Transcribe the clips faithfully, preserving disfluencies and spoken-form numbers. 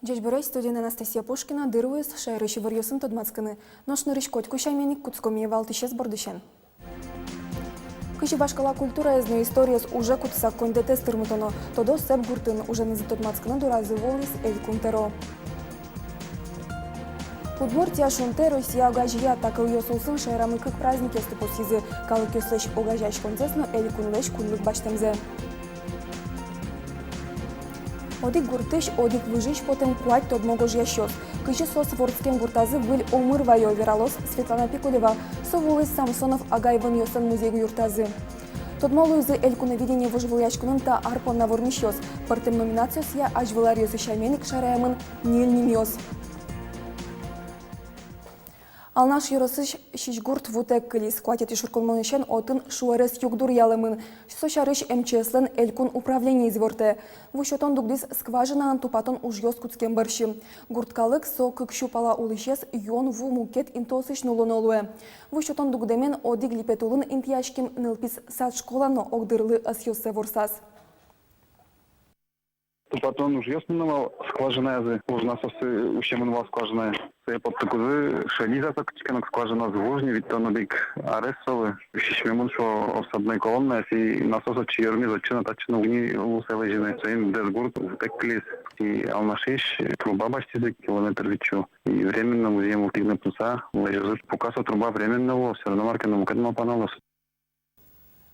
Ӟечбуресь, студиын Анастасия Пушкина. Дыр вуиз шаерысь иворъёсын тодматскыны. Нош нырысь котьку сямен ик кутскомы валтӥсез бордысен. Кызьы вашкала культураез но историез уже кутыса коньдэтэз тырмытоно, тодо Сэп гуртын. Уженызы тодматскыны доразы вуылӥз Элькун тӧро. Удмуртия шунтэ Россия огазея. Та кылъёс улсын шаерамы кык праздникъёсты пусйизы: калыкъёслэсь огазеяськонзэс но Элькунлэсь кунлык басьтэмзэ. Одӥг гуртысь, одӥг выжыысь потэм куать тодмо гожъясьёс. Кызьы соос вордскем гуртазы выль омыр ваё, вералоз Светлана Пикулева. Со вуылӥз Самсонов агай-вынъёслэн музей-юртазы. Тодмо луизы «Элькуновидение» вожвылъяськонын та ар понна вормисьёс. Пӧртэм номинациосъя азьвыл аръёсы сямен ик шараямын ньыль нимъёс. Алнаш ёросысь Сизьгурт вутэк кылиз. Куатетӥ шуркынмонысен отын шуэрес югдур ялэмын. Со сярысь МЧС-лэн Элькун управлениез ивортэ. Ву сётон дугдӥз скважинаын тупатон ужъёс кутскем бӧрсьы. Гурт калык, со кык сю пала улӥсез, юон ву мукет интыосысь нуллоно луэ. Ву сётон дугдэмен одӥг липет улын интыяськем нылпи сад-школа но огдырлы ӧсъёссэ ворсаз. Тупатон ужъёс мыно вал скважинаязы, вуж насоссы усемын вал скважинае. Сое поттыкузы, шӧдӥз-а со кытчы ке но, скважинаез вуж ни, витьтон одӥг арес солы. Сисьмемын, шуо, осадной колоннаез, и насос отчы йырмиз, отчы но, татчы но уг ни луы сое возьыны. Соин быдэс гурт вутэк кылиз. И Алнашысь труба басьтӥзы километр витьсю. И временно музей вылтӥ гинэ пумса лэзёзы. Пока со труба временно луоз, всё равно мар ке но мукет малпано луоз.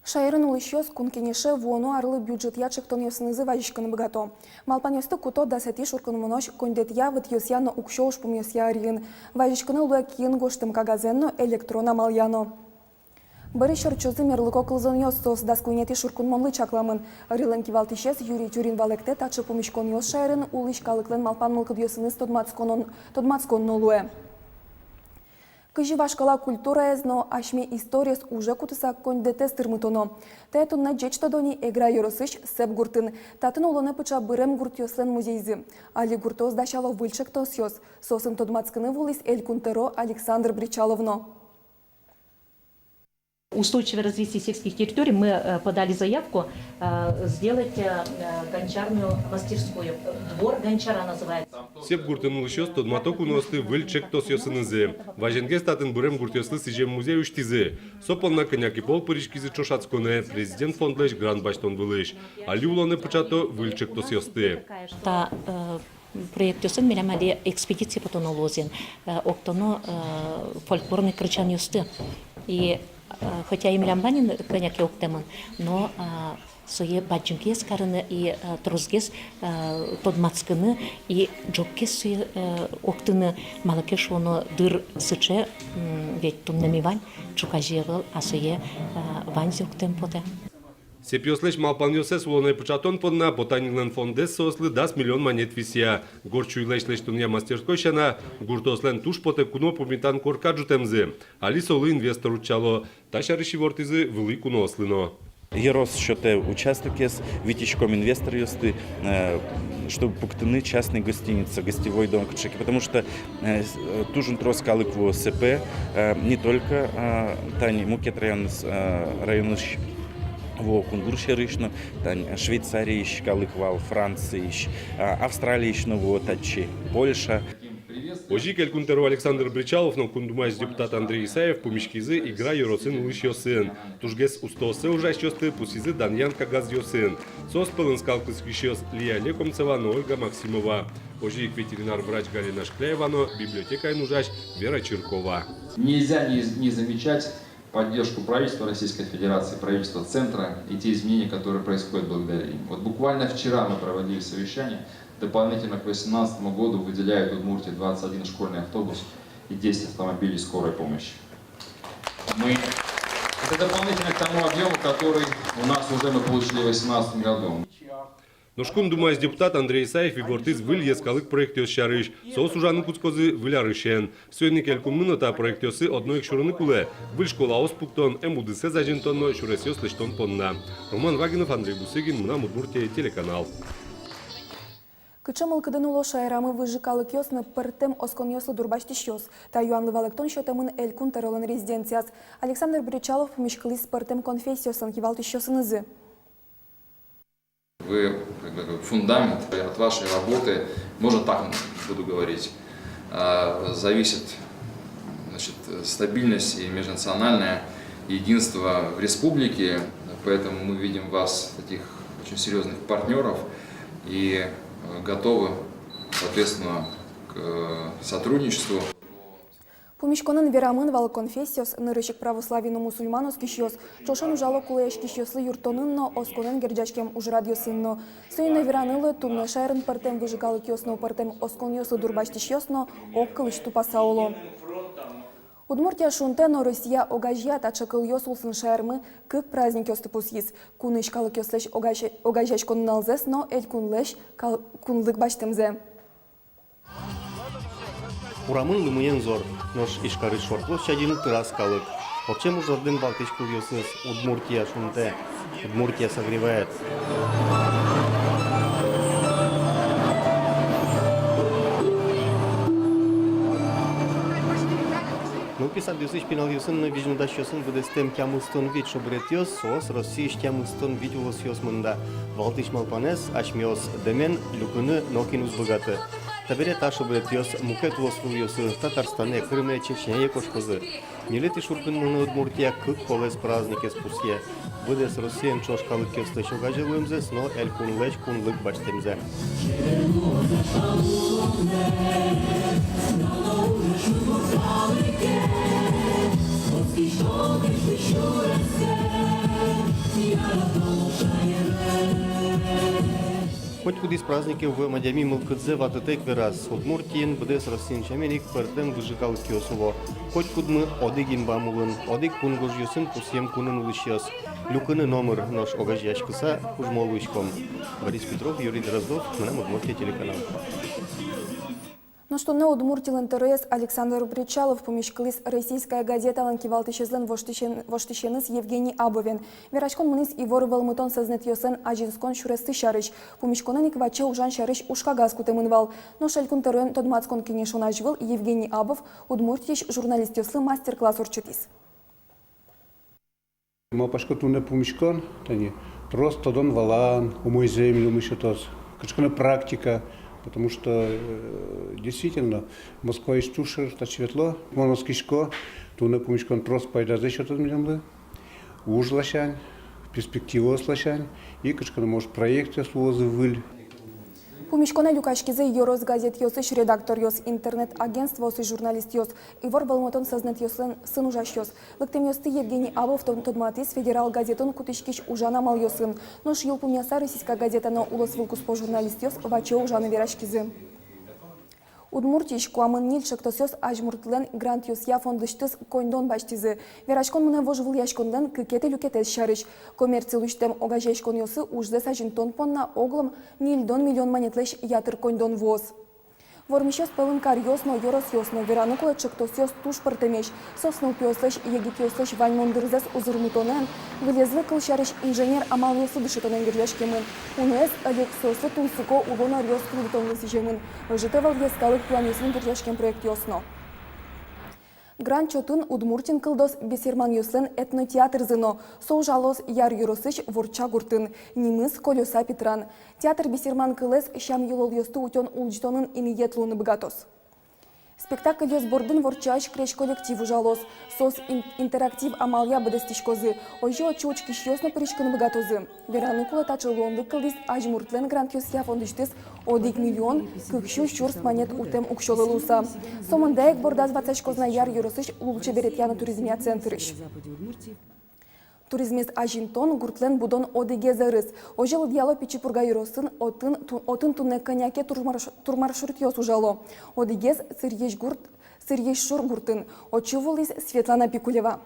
Шаерын улӥсьёс Кун Кенеше вуоно арлы бюджетъя ӵектонъёсынызы вазиськыны быгато. Малпанъёсты куто дасэтӥ шуркынмонозь коньдэтъя, вытъёсъя но уксё ужпумъёсъя ӧръян. Вазиськыны луэ киын гожтэм кагазэн но электрон амалъя но. Бӧрысь ортчозы мерлыко кылзонъёс, соос дас куинетӥ шуркынмонлы чакламын. Ӧрилэн кивалтӥсез Юрий Тюрин валэктэ: таӵе пумиськонъёс шаерын улӥсь калыклэн малпан-мылкыдъёсыныз тодматскон но луэ. Кызьы вашкала культураез но асьме историез уже кутыса коньдэтэз тырмытоно, тае туннэ ӟеч тодо ни Эгра ёросысь Сэп гуртын. Татын улонэ пыӵа бырем гуртъёслэн музейзы. Али гуртоос дасяло выль ӵектосъёс. Соосын тодматскыны вуылӥз Элькун тӧро Александр Бречалов но. Устойчивое развитие сельских территорий, мы, э, подали заявку, э, сделать, э, э, гончарную мастерскую. Двор гончара называется. Сэп гуртын улӥсьёс тодмато куноосты выль ӵектосъёсынызы. Вазенгес татын бырем гуртъёслы сӥзем музей усьтӥзы. Со понна кӧня ке пол пыриськизы ӵошатсконэ Президент фондлэсь грант басьтон вылысь. Али улонэ пыӵато выль ӵектосъёсты. Та, э, проектъёсын милям али экспедицие потоно луоз ини, э, октоно, э, фольклорной кырӟанъёсты. И, э, хотя и милям вань ини кӧня ке октэмын, но, э, сое бадӟымгес карыны и, э, тросгес, э, тодматскыны и ӝоггес сое, э, октыны, малы ке шуоно дыр сыӵе, м, ведь туннэ ми вань, ӵуказе ӧвӧл, а сое, э, ваньзэ октэм потэ. Сэпъёслэсь малпанъёссэс улонэ пыӵатон понна Потаниклэн фондэз соослы дас миллион манет висъя. Горд сюйлэсь лэсьтонъя мастерской сяна, гуртоослэн туж потэ куно пумитан корка ӝутэмзы. Али солы инвестор утчало. Та сярысь ивортӥзы вылӥ куноослы но. Ёрос сётэ участокез, витиськом инвесторъёсты, э, чтобы пуктыны частный гостиница, гостевой дом кыӵе ке, потому что, э, с-, э, туж ик трос калык вуо Сэпе, э, не только, э, тани мукет районъёс, э, районысь вуо, кунгож сьӧрысь но, тани Швейцариысь калык вал, Франциысь, а, Австралиысь но вуо татчы, Польша. Озьы ик Элькун тӧро Александр Бречалов но Кун Думаысь депутат Андрей Исаев пумиськизы Эгра ёросын улӥсьёсын. Тужгес устооссэ ужасьёсты пусйизы данъян кагазъёсын. Соос пӧлын скал кыскисьёс Лия Лекомцева но Ольга Максимова. Озьы ик ветеринар врач Галина Шкляева но библиотекаын ужась Вера Чиркова. Нельзя не, не замечать поддержку правительства Российской Федерации, правительства центра и те изменения, которые происходят благодаря им. Вот буквально вчера мы проводили совещание, дополнительно к восемнадцатому году выделяют Удмуртии двадцать один школьный автобус и десять автомобилей скорой помощи. Мы, это дополнительно к тому объёму, который у нас уже мы получили в восемнадцатом году. Нош Кун Думаысь депутат Андрей Исаев ивортӥз выль йӧскалык проектъёс сярысь. Соос ужаны кутскозы выль арысен. Соин ик элькунмы но та проектъёсы одно ик сюрыны кулэ: выль школаос пуктон, эм удысэз азинтон но сюресъёс лэсьтон понна. Роман Вагинов, Андрей Бусыгин, «Мынам Удмуртие» телеканал. Кыӵе мылкыдын уло шаерамы выжы калыкъёс но пӧртэм осконъёслы дурбасьтӥсьёс? Та юанлы валэктон сётэмын Элькун тӧролэн резиденцияз. Александр Бречалов пумиськылӥз пӧртэм конфессиослэн кивалтӥсьёсынызы. Вы, как бы, фундамент от вашей работы, можно так буду говорить, а, зависит, значит, стабильность и межнациональное единство в республике. Поэтому мы видим вас таких очень серьёзных партнёров и, э, готовы, соответственно, к, э, сотрудничеству. Пумиськонын верамын вал, конфессиос, нырысь ик православие но мусульман оскисьёс, ӵошен ужало кулэяськисьёслы юрттонын но осконэн герӟаськем ужрадъёсын но. Соин но вераны луэ, туннэ шаерын пӧртэм выжы калыкъёс но пӧртэм осконъёслы дурбасьтӥсьёс но огкылысь тупаса уло. Удмуртия шунтэ, но Россия огазея — таӵе кылъёс улсын шаермы кык праздникъёсты пусйиз: кунысь калыкъёслэсь огазея-, огазеяськон нуналзэс но элькунлэсь кал-, кунлык басьтэмзэ. Урамын лымыен зор, нош Ижкарысь шорт площадьын тыраз калык. Ортчем ужрадын валтӥсь кылъёсыз: «Удмуртия шунтэ», «Удмуртия согревает». Нылпи садъёсысь пиналъёсын но визьнодасьёсын быдэстэм тямыстон вить шобретъёс, соос Россиысь тямыстон вить улосъёс мында. Валтӥсь малпанэз: асьмеос дэмен люкыны нокин уз быгаты. Табере та шобретъёс мукет улосвылъёсы: Татарстанэ, Крыме, Чечняе кошкозы. Ньылетӥ шуркынмонэ Удмуртия кык полэс праздникез пусъе: быдэс Россиен ӵош калыкъёслэсь огазе луэмзэс но элькунлэсь кунлык басьтэмзэ. Котькудӥз празднике вуэм адями мылкыдзэ ватытэк вераз: Удмуртиын, быдэс Россиын сямен ик, пӧртэм выжы калыкъёс уло. Котькудмы одӥг инбам улын, одӥг кунгожъёсын пусъем кунын улӥсьёс. Люкыны номыр, нош огазеяськыса кужмо луиськом. Борис Петров, Юрий Дроздов, «Мынам Удмуртие» телеканал. Нош туннэ Удмуртилэн тӧроез Александр Бречалов пумиськылӥз «Российская газеталэн» кивалтӥсезлэн воштӥсен-, воштӥсеныз Евгений Абовен. Вераськон мынӥз ивор вӧлмытон сӧзнэтъёслэн азинскон сюрессы сярысь. Пумиськонын ик ваче ужан сярысь ужкагаз кутэмын вал. Нош Элькун тӧроен тодматскон кенешон азьвыл Евгений Абов Удмуртиысь журналистъёслы мастер-класс ортчытӥз. Малпасько, туннэ пумиськон тани трос тодон-валан умойзэ милемлы сётоз, кыӵе ке но практика, потому что, э, действительно, Москваысь туж шер татчы ветло. Мон оскисько, туннэ пумиськон трос пайдазэ сётоз милемлы уж ласянь, перспективаос ласянь, и кыӵе ке но, может, проектъёс луозы выль. Пумиськонэ люкаськизы ёрос газетъёсысь редакторъёс, интернет-агентствоосысь журналистъёс, ивор вӧлмытон сӧзнэтъёслэн сын ужасьёс. Лыктэмъёсты Евгений Абов тод-, тодматӥз федерал газетын кутӥськись ужан амалъёсын. Нош йылпумъяса «Российская газета» но улосвыл куспо журналистъёс ваче ужаны вераськизы. Удмуртиысь куамын ньыль ӵектосъёс азьмуртлэн грантъёсъя фондысьтыз коньдон басьтӥзы. Вераськон мынэ вожвылъяськонлэн кыкетӥ люкетэз сярысь. Коммерци лусьтэм огазеяськонъёсы ужзэс азинтон понна оглом ньыльдон миллион манетлэсь ятыр коньдон вуоз. Вормисьёс пӧлын каръёс но, ёросъёс но. Вераны кулэ, ӵектосъёс туж пӧртэмесь. Соос нылпиослэсь, егитъёслэсь ваньмон дырзэс узырмытонэн, вылезлы, кылсярысь, инженер амалъёслы дышетонэн герӟаськемын. Уноез ӧлек соослы тунсыко улон аръёс кылдытонлы сӥземын. Ӧжыт ӧвӧл йӧскалык планъёсын герӟаськем проектъёс но. Грант чотын Удмуртиын кылдоз бесерманъёслэн этнотеатрзы но. Со ужалоз Яр ёросысь Ворча гуртын. Нимыз «Колёса Петран». Театр бесерман кылэз сям-йылолъёсты утён-улӟытонын инъет луыны быгатоз. Спектакльёс бордын Ворчаысь крезь коллектив ужалоз. Соос ин-, интерактив амалъя быдэстӥськозы. Озьы отчы учкисьёс но пыриськыны быгатозы. Вераны кулэ, таӵе луонлык кылдӥз азьмуртлэн грантъёсъя фондысьтыз одӥг миллион кык сю сюрс манет утэм уксёлы луыса. Со мында ик бордаз ватсаськоз на Яр ёросысь лулчеберетъя но туризмъя центрысь. Туризмез азинтон — гуртлэн будон одӥгез ӧрыз. Озьы лыдъяло Пичи Пурга ёросын. Отын ту-, отын туннэ кӧня ке турмарш-, турмаршрутъёс ужало. Одӥгез — Сырьезь гурт, Сырьезь шур гуртын. Отчы вуылӥз Светлана Пикулева.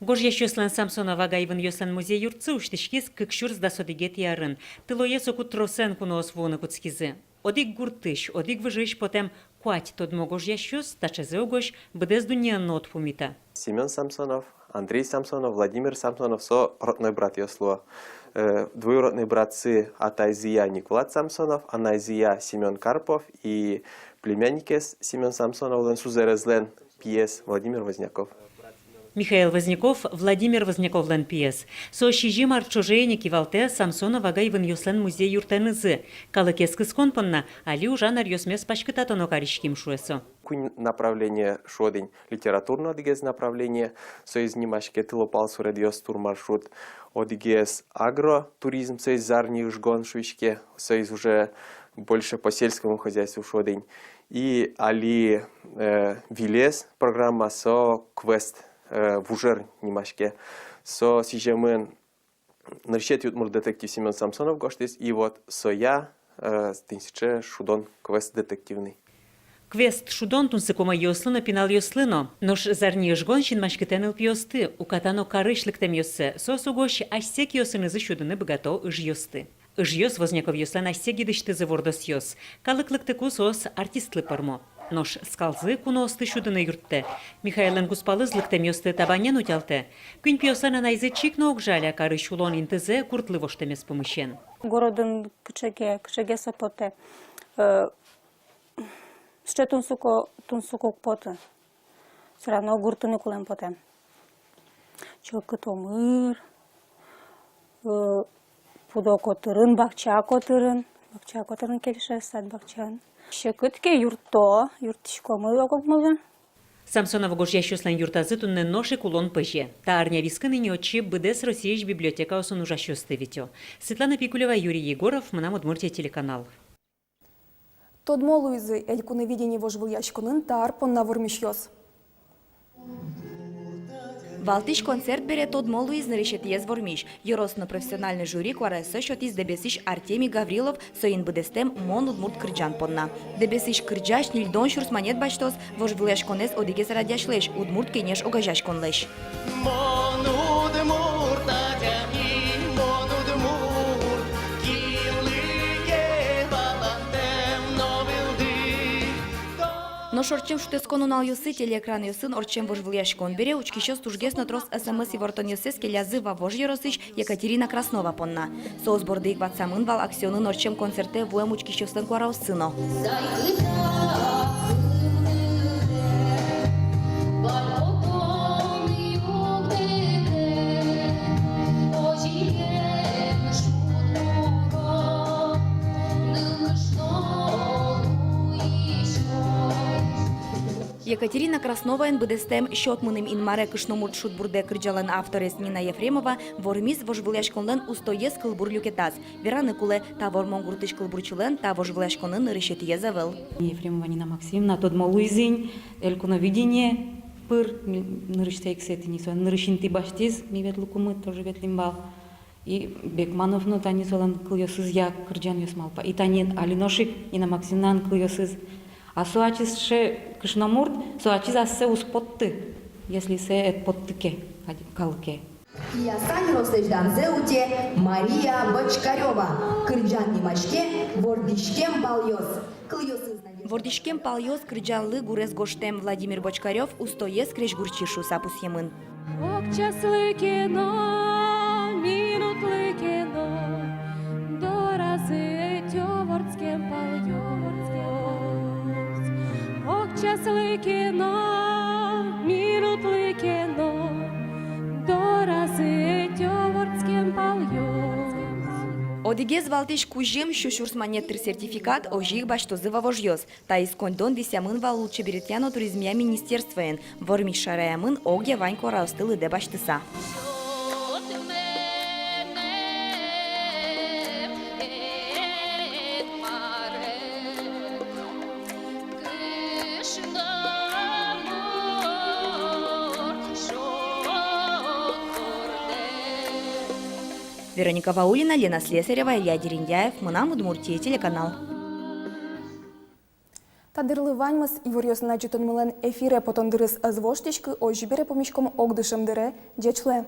Гожъясьёслэн Самсонов агай-вынъёслэн музей-юртсы усьтӥськиз кык сюрс дас одӥгетӥ арын. Тылое соку тросэн куноос вуыны кутскизы. Одӥг гуртысь, одӥг выжыысь потэм куать тодмо гожъясьёс таӵезэ угось быдэс дуннеын но уд пумита. Семён Самсонов, Андрей Самсонов, Владимир Самсонов — со родной братъёс луо. Э, двоюродной братсы атайзыя Никвлад Самсонов, анайзыя Семён Карпов и племянникез Семён Самсоновлэн, сузэрезлэн пиез Владимир Возняков. Михаил Возняков — Владимир Возняковлэн пиез. Со сизьым ар ӵоже ини кивалтэ Самсонов агай-вынъёслэн музей-юртэнызы. Калыкез кыскон понна али ужан аръёсмес паськытатоно кариським, шуэ со. Куинь направление шуод ини: литературной одӥгез направление, соиз нимаське «Тылопал суредъёс» турмаршрут, одӥгез агротуризм, соиз «Зарни ыжгон» шуиське, соиз уже больше по сельскому хозяйству шуод ини. И али, э, вылез программа — со квест, э, «Вужер» нимаське. Со сӥземын нырысетӥ удмурт детектив Семён Самсонов гожтӥз, и вот соя, э, тӥни сыӵе шудон квест детективный. Квест шудон тунсыко мӧйыослы но, пиналъёслы но. Нош «Зарни ыжгон» синмаськытэ нылпиосты, уката но карысь лыктэмъёссэ, соос угось асьсэ киосынызы сюдыны быгато ыжъёсты. Ыжъёс Возняковъёслэн асьсэ гидысьтызы вордосъёс. Калык лыктыку соос артистлы пӧрмо. Нош скалзы куноосты сюдыны юрттэ. Михаиллэн кузпалыз лыктэмъёсты табанен утялтэ. Куинь пиослэн анайзы чик но уг жаля карысь улон интызэ гуртлы воштэмез пумысен. Городын кыӵе ке, кыӵе ке со потэ. Э, сыӵе тунсыко, тунсыко уг поты. Всё равно гуртын ик улэм потэ. Чылкыт омыр, э, пудо котырын, бакча котырын, бакча котырын кельше, сад-бакчаын. Секыт ке, юртто, юрттӥськомы ог-огмылы. Самсонов гожъясьёслэн юртазы туннэ нош ик улон пӧзе. Та арня вискын ини отчы быдэс Россиысь библиотекаосын ужасьёсты витё. Светлана Пикулева, Юрий Егоров, «Мынам Удмуртие» телеканал. Тодмо луизы «Элькуновидение» вожвылъяськонын та ар понна вормисьёс. Валтӥсь концерт бере тодмо луиз нырысетӥез вормись. Ёрос но профессиональной жюри куараоссэ сётӥз Дэбесысь Артемий Гаврилов, соин быдэстэм «Мон удмурт» кырӟан понна. Дэбесысь кырӟась ньыльдон сюрс манет басьтоз вожвылъяськонэз одӥгез радъясьлэсь, «Удмурт Кенеш» огазеяськонлэсь. Мон удмурт адями, мон удмурт, кинлы ке валантэм но вылды. Нош ортчем шутэтскон нуналъёсы телеэкранъёсын ортчем вожвылъяськон бере учкисьёс тужгес но трос СМС ивортонъёссэс келязы Вавож ёросысь Екатерина Краснова понна. Соос борды ик ватсамын вал Аксионын ортчем концертэ вуэм учкисьёслэн куараоссы но. Екатерина Красноваен быдэстэм «Сёт мыным, Инмаре, кышномурт шудбурдэ» кырӟанлэн авторез Нина Ефремова вормиз вожвылъяськонлэн устоез кылбур люкетаз. Вераны кулэ, та Вормон гуртысь кылбурчилэн та вожвылъяськонын нырысетӥез ӧвӧл. Ефремова Нина Максимовна тодмо луиз ини «Элькуновидение» пыр, ми-, нырысьсэ ик сое тӥни со нырысь инты басьтӥз, ми ветлыкумы тоже ветлӥм вал. И Бекманов но, тани солэн кылъёсызъя кырӟанъёс, малпа. И тани али нош ик Нина Максимовналэн кылъёсыз. А со ачиз сыӵе кышномурт, со ачиз ассэ уз потты, если сое ӧд потты ке калыке. Кияса ёрослэсь данзэ утё Мария Бочкарёва, кырӟан нимаське «Вордӥськем палъёс». Кылъёсыз на... «Вордӥськем палъёс» кырӟанлы гурез гожтэм Владимир Бочкарёв устоез крезьгурчи шуыса пусъемын. Ог часлы ке но, минутлы ке но доразы ӧтё вордӥськем палъёс. Ог часлы ке но, минутлы ке но доразы ӧтё вордӥськем палъёс. Одӥгез валтӥсь кузьым — сю сюрс манет тыр сертификат — озьы ик басьтозы вавожъёс. Таиз коньдон висъямын вал лулчеберетъя но туризмъя министерствоен. Вормись шараямын огъя вань куараосты лыдэ басьтыса. Вероника Ваулина, Лена Слесарева, Илья Дерендяев, «Мынам Удмуртие» телеканал. Та дырлы ваньмыз. Иворъёсын ӝытонмылэн эфире потон дырыз ӧз воштӥськы. Озьы бере пумиськом огдышем дыре. Ӟеч луэ.